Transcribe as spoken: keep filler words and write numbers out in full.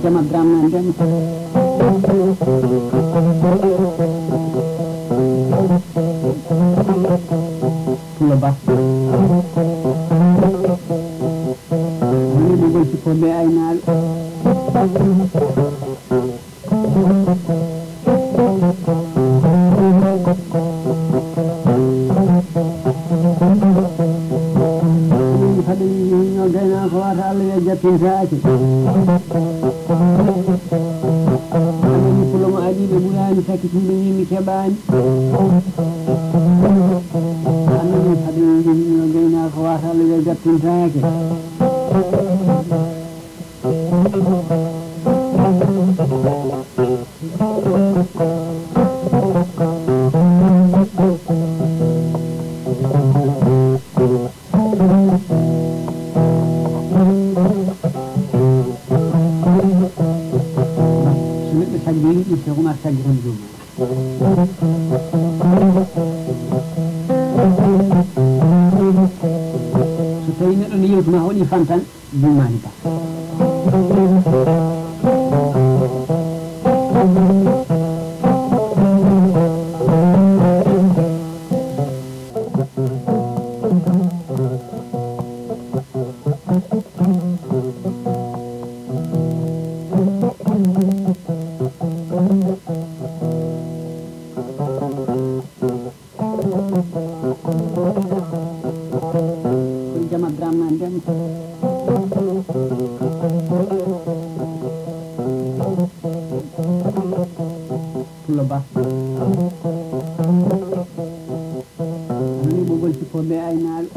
Jama Dramé Ndem. Pulo Ba. Woni ɓe ngol sippo ɓe aynaaɓe. Haɗen yimino gaynaako wata Allah yo jappintaake. Anani pulo mo adii ɓe ɓuraani sakitiiɓe ni mi keɓaani. Anani haɗen yimino gaynaako wata Allah yo jappintaake. So neɗɗo saggii, ɗum ko ma saggi tan joomum. So tawii neɗɗo ne yewtuma, o waɗi fantan. Jumani Ba. Ko jama Dramé Ndem. Pulo Ba. Ani ɓogol sippo ɓe aynaaɓe.